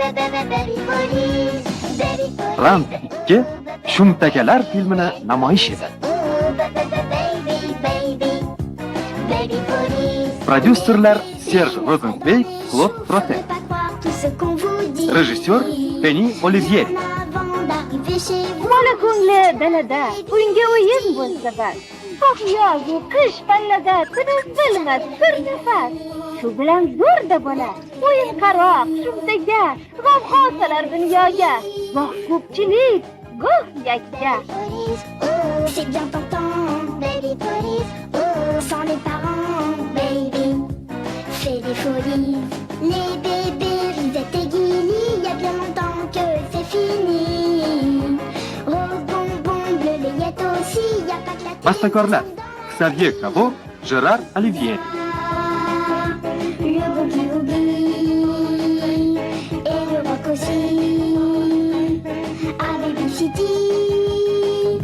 Baby police, baby police. Rand 2 Shumtakalar filmini namoyish etadi. Baby, baby, baby police. Prodyuserlar Serj Rozensveyg, Klod Trote. Faut pas croire tout ce qu'on vous dit. Rejissyor Teni Olivier. En avant d'arriver chez vous. Bola ko'ngli dalada, unga o'yin bo'lsa bas. Xoh yozu qish pallada tinim bilmas bir nafas. Shu bilan zo'rda bola, o'yin qaroq, shumtaga, g'avg'o solar dunyoga. Goh ko'pchilik, goh yakka. Police, oh, c'est bien tentant. Baby police, oh, sans les parents. Baby, fait des folies. Les bébés, Lisette et Guilly, il y a bien longtemps que c'est fini. Rose, bonbon, bleu, layette aussi, y a pas que la Bastakorlar Xavier Cabo, Gerard Olivier. Le boogie-woogie et le rock aussi. À Baby City.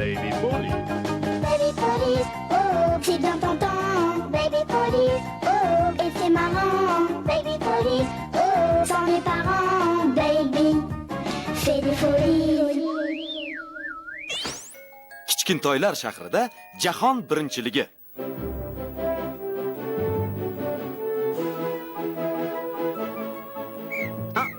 Baby Police. Baby Police, oh, c'est bien tentant. Baby Police, oh, et c'est marrant. Baby Police, oh, sans les parents. Baby, fait des folies. Kichkintoylar shahrida jahon birinchiligi.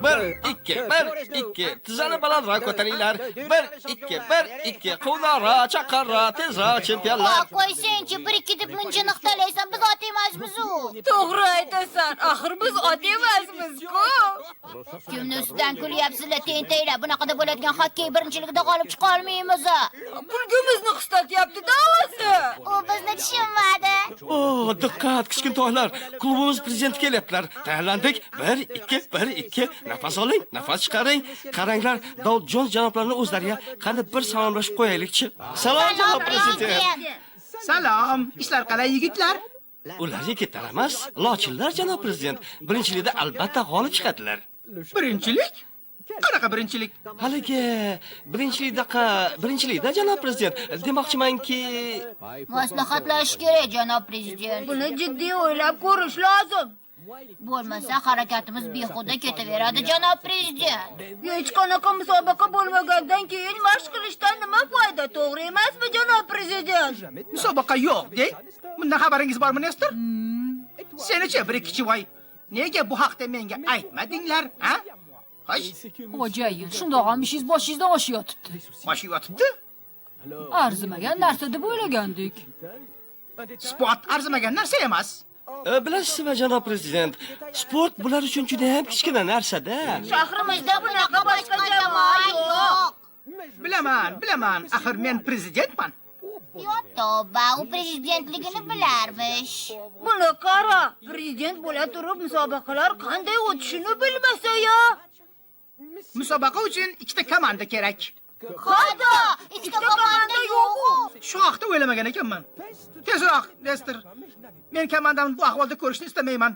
Bir, ikki, bir, ikki. Tizzani balandroq ko'taringlar. Bir, ikki, bir, ikki. Quvnoqroq, chaqqonroq, tezroq chempionlar. Qo'ysangchi, bir ikki deb muncha niqtalaysan, biz ot emasmiz-u. To'g'ri aytasan, axir biz ot emasmiz-ku. Kimni ustidan kulyapsizlar, tentaklar? Bunaqada bo'ladigan xokkey birinchiligida g'olib chiqa olmaymiz. Kulgimizni qistatyapti-da o'zi. U bizni tushunmadi. Oh, diqqat, kichkintoylar. Klubimiz prezidenti kelyaptilar. Tayyorlandik. 1 2 1 2. Nafas oling, nafas chiqaring. Qaranglar, Daud Jones janoblarini o'zlariga qani bir salomlashib qo'yaylikchi. Salom, janob prezident. Salom, ishlar qalay yigitlar? Ular yigitlar emas, lochinlar, janob prezident. Birinchilikda albatta g'olib chiqadilar. Birinchilik? Qanaqa birinchilik? Haligi birinchilikda janob prezident. Demoqchimanki, Maslahatlashish kerak, janob prezident. Buni jiddiy o'ylab ko'rish lozim. Bo'lmasa harakatimiz behuda ketaveradi, janob prezident. Hech qanaqa musobaqa bo'lmagandan keyin mashq qilishdan nima foyda, to'g'ri emasmi, janob prezident? Musobaqa yo'q, de. Bundan xabaringiz bormi, Nestor? Seni-chi, bir ikkichi voy. Nega bu haqda menga aytmadinglar, ha? Xo'sh, Xo'jayin, shundoq ham ishingiz boshingizdan oshib yotibdi. Oshib yotibdi. Arzimagan narsa deb o'ylagandik. Sport arzimagan narsa emas. Bilasizmi, janob prezident, sport bular uchun juda ham kichkina narsa-da. Shahrimizda bunaqa boshqa jamoa yo'q. Bilaman, bilaman. Axir men prezidentman. Yo tavba, u prezidentligini bilarmish. Buni qara, prezident bo'la turib musobaqalar qanday o'tishini bilmasa-ya. Musobaqa uchun ikkita komanda kerak. Xato, ikkita komanda yo'q-u. Shu haqda o'ylamagan ekanman. Tezroq, Lester. Men komandamni bu ahvolda ko'rishni istamayman.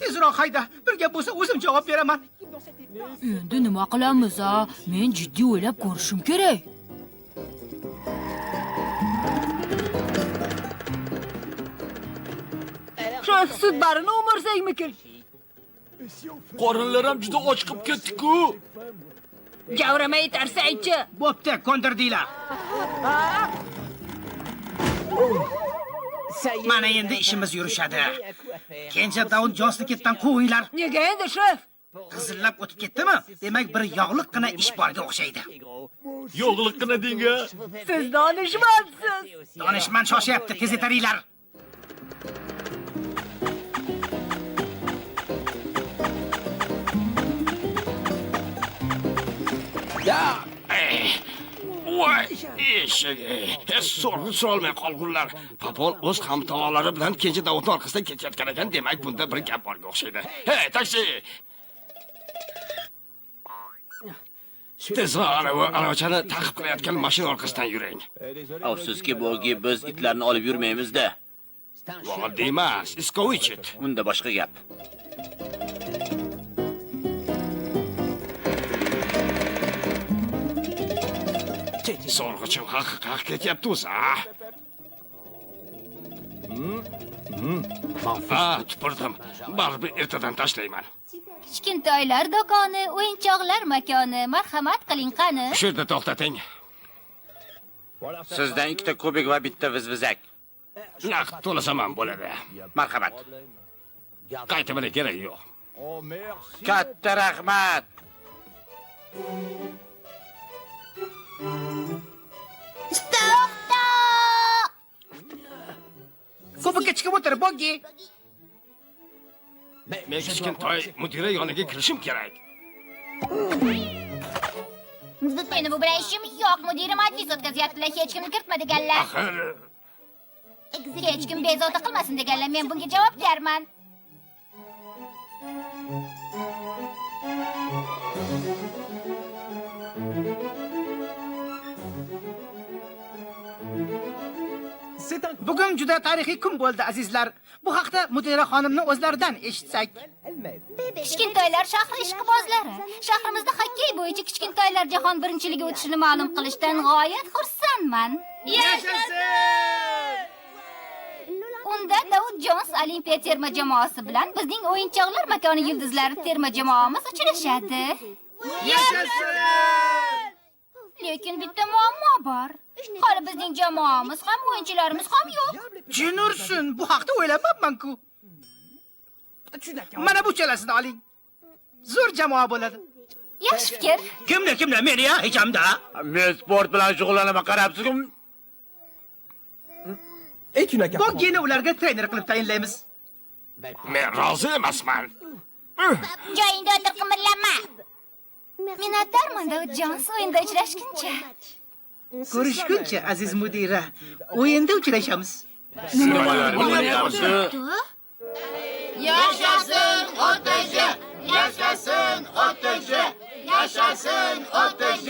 Tezroq hayda. Bir gap bo'lsa o'zim javob beraman. Endi nima qilamiz a? Men jiddiy o'ylab ko'rishim kerak. Shef, sut barini o'mirsakmikin? Qorinlar ham juda och qilib ketdi-ku. Javramay aytarsang-chi. Bo'pti, ko'ndirdinglar. Mana endi ishimiz yurishadi. Kenja Daun Jonsni ketdan quvinglar. Nega endi, shef? G'izillab o'tib ketdimi? Demak, bir yog'liqqina ish borga o'xshaydi. Yo'g'liqqina deng-a. Siz donishmandsiz. Donishmand shoshyapti, tez etaringlar. Ya, voy, eshigi. So'rg'i so'rolmay qolgunlar. Popol o'z hamtovoqlari bilan Kenja Davudni orqasidan ketayotgan ekan, demak bunda bir gap borga o'xshaydi. Hey, taksi! Tezroq anavi aravachani ta'qib qilayotgan mashina orqasidan yuring. Afsuski, Bogi, biz itlarni olib yurmaymiz-da. Oddiy emas, Iskovich it. Unda boshqa gap. So'rg'ichim haq ketyapti o'zi. Tupurdim. Baribir ertadan tashlayman. Kichkintoylar do'koni, o'yinchoqlar makoni, marhamat qiling qani. Shu yerda to'xtating. Sizdan 2 ta kubik va 1 ta vizvizak. Naqd to'lasam ham bo'ladi. Marhamat. Qaytib kerak yo'q. Katta rahmat. To'xta! Kubikka chiqib o'tir, Boggi. Men kichkintoy mudira yoniga kirishim kerak. Meni bu bilan ishim yo'q. Mudira majlis o'tkazyaptilar, hech kimni kiritma deganlar. Axir hech kim bezovta qilmasin deganlar. Men bunga javobgarman. Bugun juda tarixiy kun bo'ldi, azizlar. Bu haqda mudira xonimni o'zlaridan eshitsak. Kichkintoylar shahri ishqibozlari. Shahrimizda xokkey bo'yicha kichkintoylar jahon birinchiligi o'tishini ma'lum qilishdan g'oyat xursandman. Yashasın! Unda Daud Jones Olimpiya terma jamoasi bilan bizning o'yinchoqlar makoni yulduzlari terma jamoamiz uchrashadi. Yashasın! Lekin bitta muammo bor. Hali bizning jamoamiz ham, o'yinchilarimiz ham yo'q. Jin ursin, bu haqda o'ylamabman-ku. Mana bu chalasini oling. Zo'r jamoa bo'ladi. Yaxshi fikr. Kimni meni ya, hech hamda. Men sport bilan shug'ullanaman, qarabsiz-ku. Boggini ularga trener qilib tayinlaymiz. Men rozi emasman. Joyingda o'tir, qimirlama. Minnatdorman, Daud Jones, o'yinda uchrashguncha. Ko'rishguncha, aziz mudira. O'yinda uchrashamiz. Nimalar bo'lyapti? Yashasın OTJ! Yashasın OTJ! Yashasın OTJ!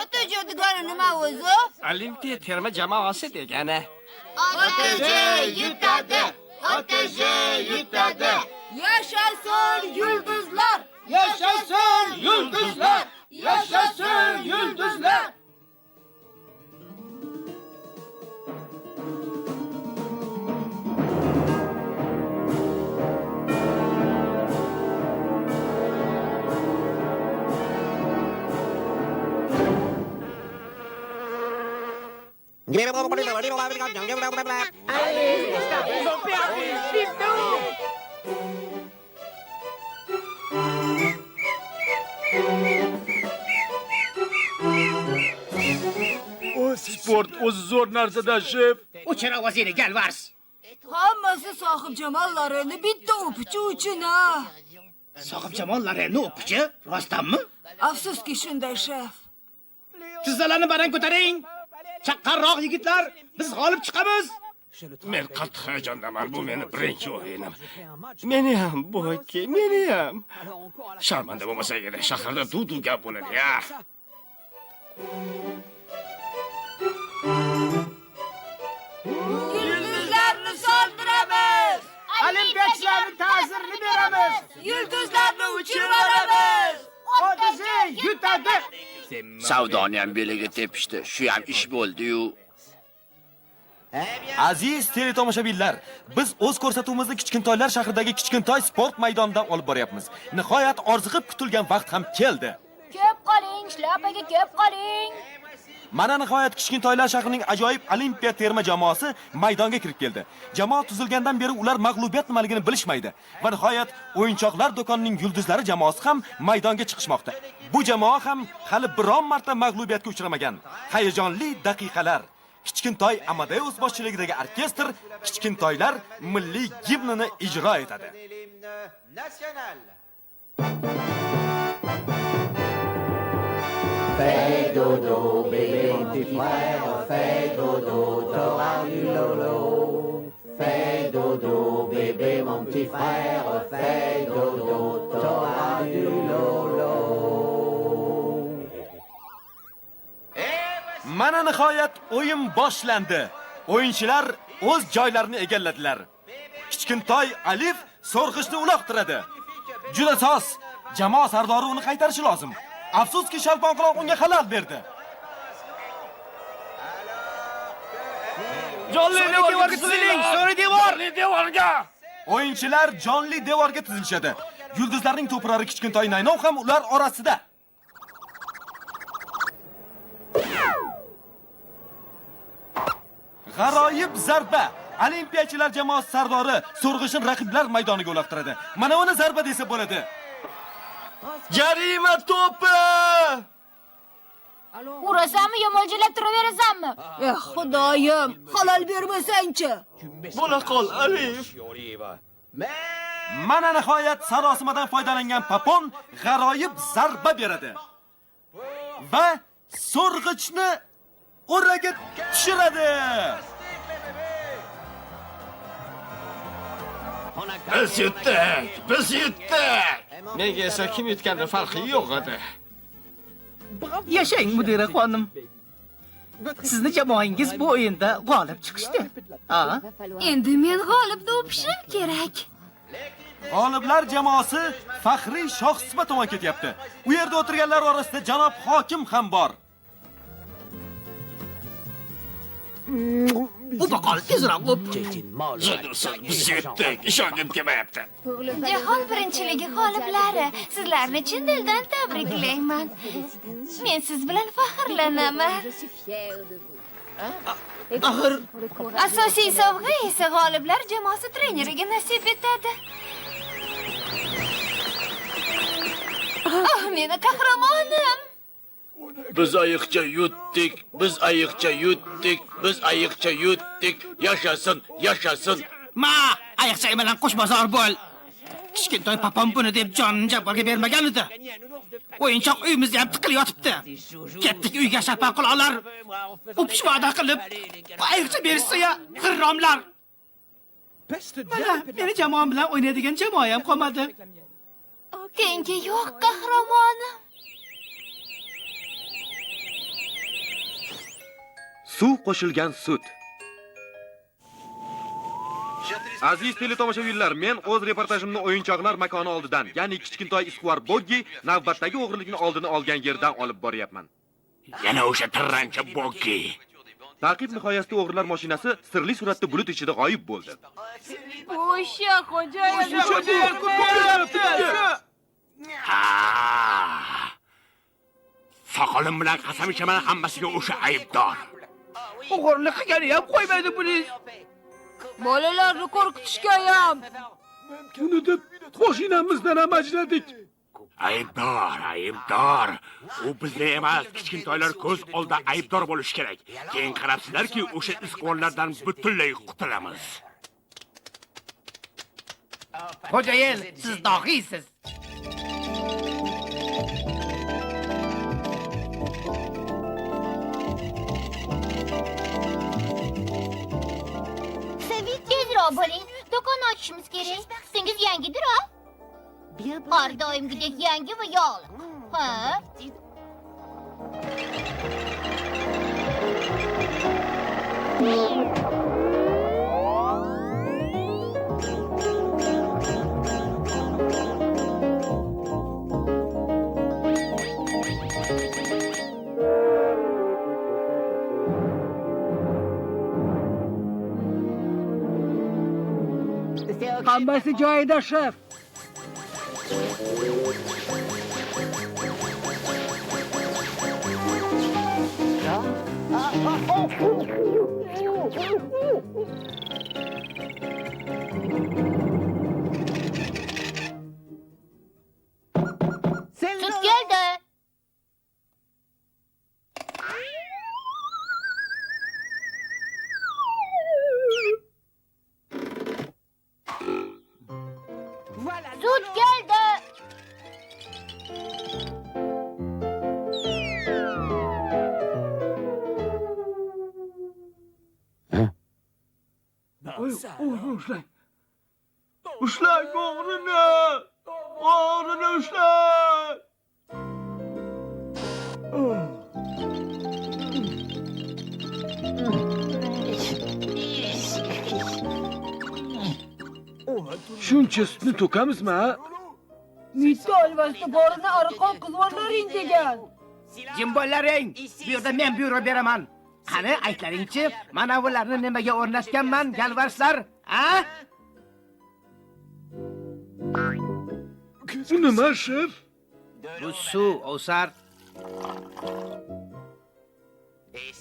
OTJ degani nima o'zi? Olimpiya terma jamoasi degani. OTJ yutadi! OTJ yutadi! Yashasın yulduzlar! Yashasın yulduzlar! Yashasın yulduzlar! Sport o'zi zo'r narsa-da, shef. O'chir ovozingni, Galvars. Hammasi sohibjamollarini bitta o'pichi uchun, ha. Sohibjamollarini o'pichi? Rostdanmi? Afsuski shunday, shef. Tizzalarni baland ko'taring. Chaqqonroq yigitlar, biz g'olib chiqamiz. Men qattiq hayajondaman. Bu meni birinchi o'yinim. Meni ham, Boyki, meni ham. Sharmanda bo'lmasa kerak, shaharda duv-duv gap bo'ladi, ya. Yulduzlarni soldiramiz. Olimpiyachilarning ta'zirini beramiz. Yulduzlarni uchirib. OTJ yutadi. Savdoni ham beliga tepishdi. Shu ham ish bo'ldi-yu. Aziz teletomoshabinlar, biz o'z ko'rsatuvimizni Kichkintoylar shahridagi Kichkintoy sport maydonidan olib boryapmiz. Nihoyat orziqib kutilgan vaqt ham keldi. Ko'p qoling, shlapaga ko'p qoling. Mana nihoyat Kichkintoylar shahrining ajoyib Olimpiya terma jamoasi maydonga kirib keldi. Jamoa tuzilgandan beri ular mag'lubiyat nimaligini bilishmaydi. Va nihoyat o'yinchoqlar do'konining yulduzlari jamoasi ham maydonga chiqishmoqda. Bu jamoa ham hali biron marta mag'lubiyatga uchramagan. Hayajonli daqiqalar. Kichkintoy Amadeus boshchiligidagi orkestr Kichkintoylar milliy gimnini ijro etadi. Fais dodo, bébé, mon petit frère, fais dodo, t'auras du lolo. Fais dodo, bébé, mon petit frère, fais dodo, t'auras du lolo. Mana nihoyat o'yin boshlandi. O'yinchilar o'z joylarini egalladilar. Kichkintoy Alif so'rg'ichni uloqtiradi. Juda soz. Jamoa sardori uni qaytarishi lozim. Afsuski, shalponquloq unga xalal berdi. Jonli devorga tiziling, so'ri devor. Jonli devorga. O'yinchilar jonli devorga tizilishadi. Yulduzlarning to'purari Kichkintoy Naynov ham ular orasida. G'aroyib zarba. Olimpiyachilar jamoasi sardori so'rg'ishni raqiblar maydoniga uloqtiradi. Mana uni zarba desa bo'ladi. Jarima to'pi! Urasanmi yo mo'ljallab turaverasanmi? Eh, Xudoyim, halol bermasang-chi. Bo'la qol, Alif. Mana nihoyat sarosimadan foydalangan Papon g'aroyib zarba beradi. Va so'rg'ichni o'raga tushiradi. Biz yutdik, biz yutdik. Menga esa kim yutgani farqi yo'q edi. Yashang mudira xonim. Sizni jamoangiz bu o'yinda g'olib chiqishdi. Ha? Endi men g'olibni o'pishim kerak. G'oliblar jamoasi faxriy shohsupa tomon ketyapti. U yerda o'tirganlar orasida janob hokim ham bor. U boqol tezroq o'p. Zudursiz, biz yutdik, ishongim kelmayapti. Jahon birinchiligi g'oliblari, sizlarni chin dildan tabriklayman. Men siz bilan faxrlanaman. Axir asosiy sovg'a esa g'oliblar jamoasi treneriga nasib etadi. Oh, meni qahramonim! Biz ayiqcha yutdik, biz ayiqcha yutdik, biz ayiqcha yutdik. Yashasin, yashasin. Ma, ayiqcha bilan qo'shbozor bo'l. Kichkintoy papam buni deb jonini Jabborga bermagan edi. O'yinchoq uyimizda ham tiqilib yotibdi. Ketdik uyga shapaqulonlar. O'pish va'da qilib, ayiqcha berishsa-ya, g'irromlar. Mana meni jamoam bilan o'ynaydigan jamoam qolmadi. Tengi yo'q qahramonim. Suv qo'shilgan sut. Aziz teletomoshabinlar, men o'z reportajimni o'yinchoqlar makoni oldidan, ya'ni Kichkintoy Izquvar Boggi navbatdagi o'g'rilikni oldini olgan yerdan olib boryapman. Yana o'sha tirrancha Boggi. Ta'qib nihoyasida o'g'rilar mashinasi sirli suratda bulut ichida g'oyib bo'ldi. O'sha xo'jayin. Ha! Soqolim bilan qasam ichaman, hammasiga o'sha aybdor. O'g'irlik qilgani ham qo'ymaydi polis. Bolalarni qo'rqitishga ham. Uni deb mashinamizdan ham ajradik. Aybdor, aybdor. U bizni emas, kichkintoylar ko'z oldida aybdor bo'lishi kerak. Keyin qarabsizlarki, o'sha izquvorlardan butunlay qutulamiz. Xo'jayin, siz dohiysiz. Tezroq bo'ling, do'kon ochishimiz kerak. Sutingiz yangidir, a? Har doimgidek yangi va yog'liq. Ha? Hammasi joyida, shef. Sut geldi. Sut geldi. Ushlang. Ushlang o'g'rini. O'g'rini ushlang. Shuncha sutni to'kamizmi, ha? Mitti olvasida borini arqon qizvorlaring degan. Jimbollaring, bu yerda men buyruq beraman. Qani aytlaringchi, mana bularni nimaga o'rnatganman, galvarslar, a? Bu nima, shef? Bu suv, ovsar.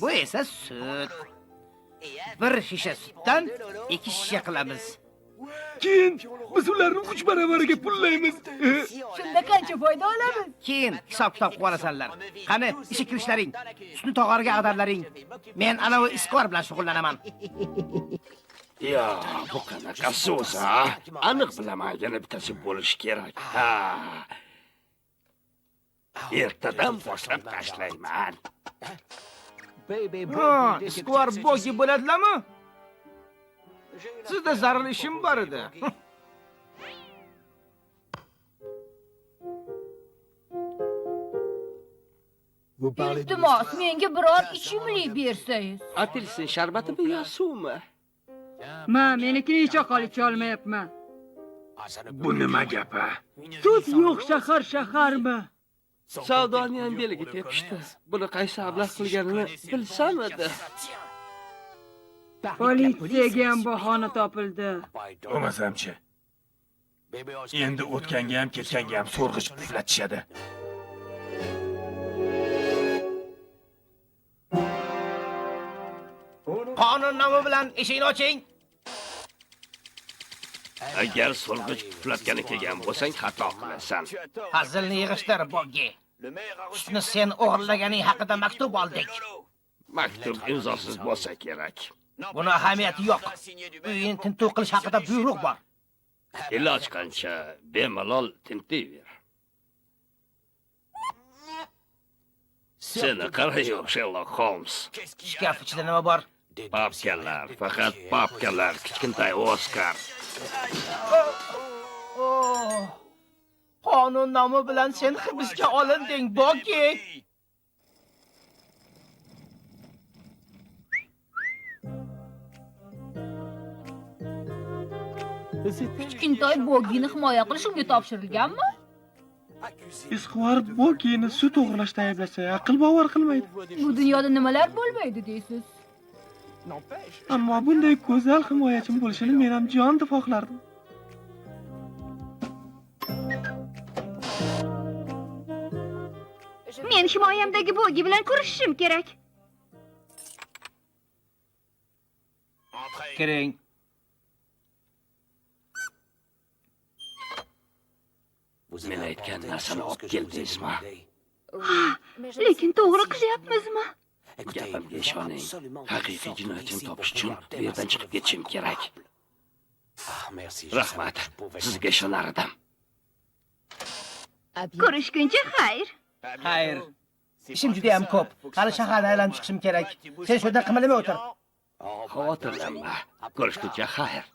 Bu esa sut. Bir shisha sutdan 2 shisha qilamiz. Keyin biz ularni 3 baravariga pullaymiz. Shunda qancha foyda olamiz? Keyin hisob-kitob qilib olasanlar. Qani, ishga kirishlaring. Sutni tog'orga ag'darlaring. Men ana u isqor bilan shug'ullanaman. Yo, bu qanaqasi o'zi, ha? Aniq bilaman, yana bittasi bo'lishi kerak. Ha. Ertadan boshlab tashlayman. Ha, isqor Bogi bo'ladilarmi? Sizda zarur ishim bor edi. Iltimos, menga biror ichimlik bersangiz. Apelsin sharbatimi yo suvmi? Ma, menikini icha qol icha olmayapman. Bu nima gap, a? Tut yo'q shahar shaharmi? Savdoni ham beliga tepishdi. Buni qaysi ablah qilganini bilsam edi. Politsiyaga ham bahona topildi. Bo'lmasamchi. Endi o'tganga ham ketganga ham so'rg'ich puflatishadi. Qonun nomi bilan eshikni oching. Agar so'rg'ich puflatgani kelgan bo'lsang, xato qilasan. Hazilni yig'ishtir, Bogi. Sutni sen o'g'irlaganing haqida maktub oldik. Maktub imzosiz bo'lsa kerak. Buni ahamiyati yo'q. Uyini tintuv qilish haqida buyruq bor. Iloj qancha, bemalol tintiyver. Seni qarayu, Sherlock Holmes. Shkaf ichida nima bor? Papkalar, faqat papkalar, kichkintoy Oskar. Qonun nomi bilan sen hibsga olinding, Bogi. Kichkintoy Bogini himoya qilish unga topshirilganmi? Isqor Bogini sut o'g'irlashda ayblasa, aql bovar qilmaydi. Bu dunyoda nimalar bo'lmaydi deysiz? Ammo bunday go'zal himoyachim bo'lishini men ham jon deb xohlardim. Men himoyamdagi Bogi bilan ko'rishishim kerak. Kiring. Men aytgan narsani olib keldingizmi? Lekin to'g'ri qilyapmizmi? Gapimga ishoning. Haqiqiy jinoyatchini topish uchun bu yerdan chiqib ketishim kerak. Rahmat, sizga ishonar edim. Ko'rishguncha xayr. Xayr. Ishim juda ham ko'p. Hali shaharni aylanib chiqishim kerak. Sen shu yerda qimirlamay o'tir. Xavotirlanma. Ko'rishguncha xayr.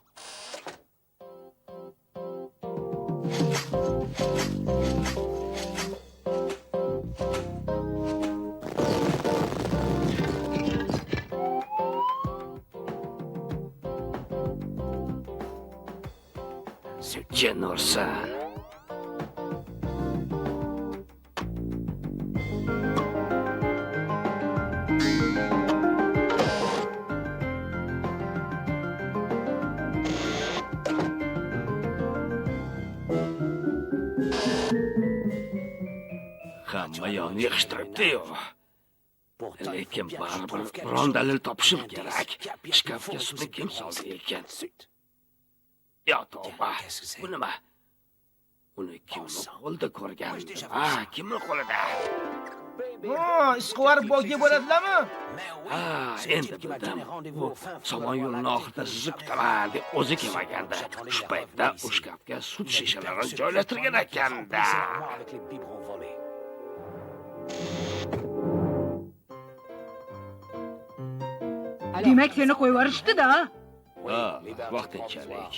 Jin ursin. Hamma yoqni yig'ishtiribdi-yu. Lekin baribir biron dalil topishim kerak. Shkafga sutni kim soldi ekan? Yo tavba, bu nima? Uni kimni qo'lida ko'rgandim? Ha, kimni qo'lida? Ha, isqor Bogi bo'ladilarmi? Ha, endi bildim. Bu somon yo'lini oxirida sizni kutaman deb o'zi kelmaganda. Shu paytda u shkafga sut shishalarini joylashtirgan ekanda. Demak, seni qo'yib yuborishdi-da. Ha, vaqtinchalik.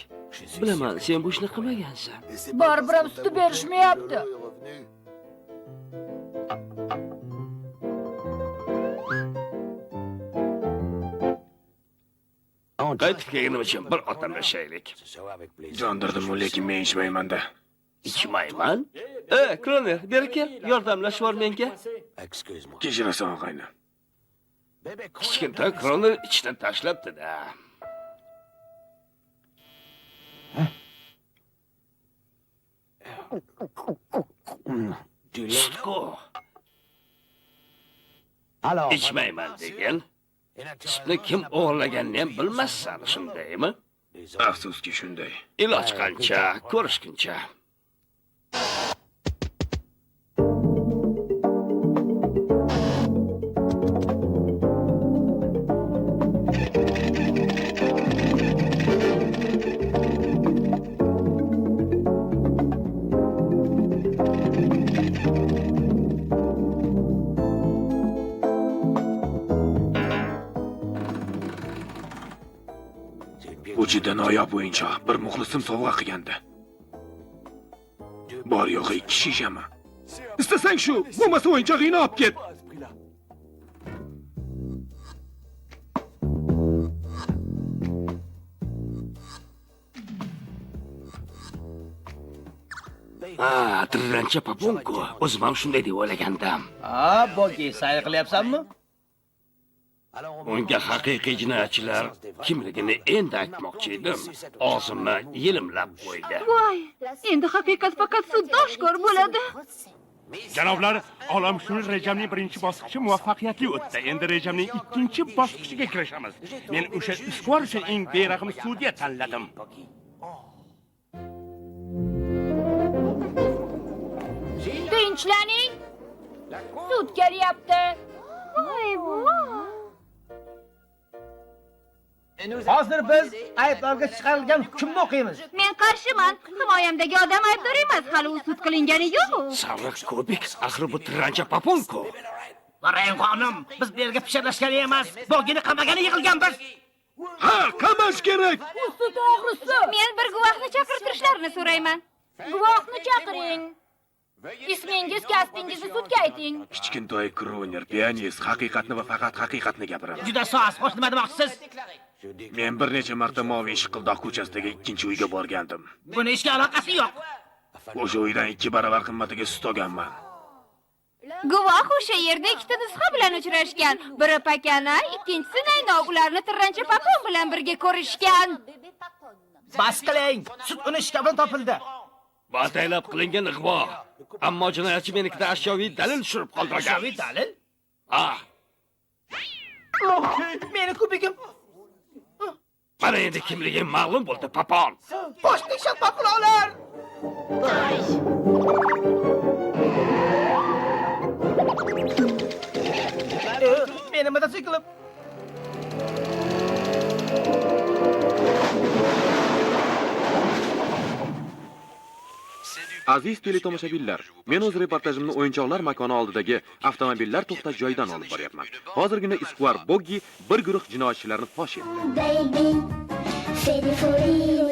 Bilaman, sen bu ishni qilmagansan. Baribir ham sutni berishmayapti. Qaytib kelganim uchun bir otamlashaylik. Jondirdim, lekin men ichmayman-da. Ichmayman? Kroner, beri kel, yordamlashib menga. Kechirasan, og'ayni. Kichkintoy Kroner ichdan tashlabdi-da. Sutku. Ichmayman degan. Sutni kim o'g'irlaganini ham bilmassan, shundaymi? Afsuski shunday. Iloj qancha, ko'rishguncha. Bu juda noyob o'yinchoq. Bir muxlisim sovg'a qilgandi. Bor yo'g'i 2 shishami? Istasang shu, bo'lmasa o'yinchog'ingni olib ket. Ha, tirrancha Paponku. O'zim ham shunday deb o'ylagandim. Ha, Bogi, sayr qilyapsanmi? Unga haqiqiy jinoyatchilar kimligini endi aytmoqchi edim. Og'zimni yelimlab qo'ydi. Voy, endi haqiqat faqat sudda oshkor bo'ladi. Janoblar, olamshumul rejamning birinchi bosqichi muvaffaqiyatli o'tdi. Endi rejamning ikkinchi bosqichiga kirishamiz. Men o'sha ishlar uchun eng berahm sudya tanladim. Tinchlaning. Sud kelyapti. Voy voy. Hozir biz aybdorga chiqarilgan hukmni o'qiymiz. Men qarshiman. Himoyamdagi odam aybdor emas, hali u sud qilingani yo'q. Sariq Kubik, axir bu tirrancha Paponku. Lorrayn xonim, biz bu yerga pichirlashgani emas, Bogini qamagani yig'ilganmiz. Ha, qamash kerak. U sut o'g'risi. Men bir guvohni chaqirtirishlarini so'rayman. Guvohni chaqiring. Ismingiz, kasbingizni sudga ayting. Kichkintoy Kroner, pianist, haqiqatni va faqat haqiqatni gapiraman. Juda soz, xo'sh, nima demoqchisiz? Men bir necha marta Moviy Shiqildoq ko'chasidagi ikkinchi uyga borgandim. Buni ishga aloqasi yo'q. O'sha uydan 2 barobar qimmatiga sut olganman. Guvoh o'sha yerda ikkita nusxa bilan uchrashgan. Biri pakana, ikkinchisi Nayno. Ularni tirrancha Papon bilan birga ko'rishgan. Bas qiling. Sut uni shkafdan topildi. Bu ataylab qilingan ig'vo. Ammo jinoyatchi menikida ashyoviy dalil tushirib qoldirgan. Ashyoviy dalil? Ha. Meni kubigim. Mana endi kimligi ma'lum bo'ldi, Papon. Qochdik shalpaquloqlar. Meni mototsiklim. Aziz teletomoshabinlar, men o'z reportajimni o'yinchoqlar makoni oldidagi avtomobillar to'xtash joyidan olib boryapman. Hozirgina Isquar Boggi bir guruh jinoyatchilarni fosh etdi. Baby, fais des folies.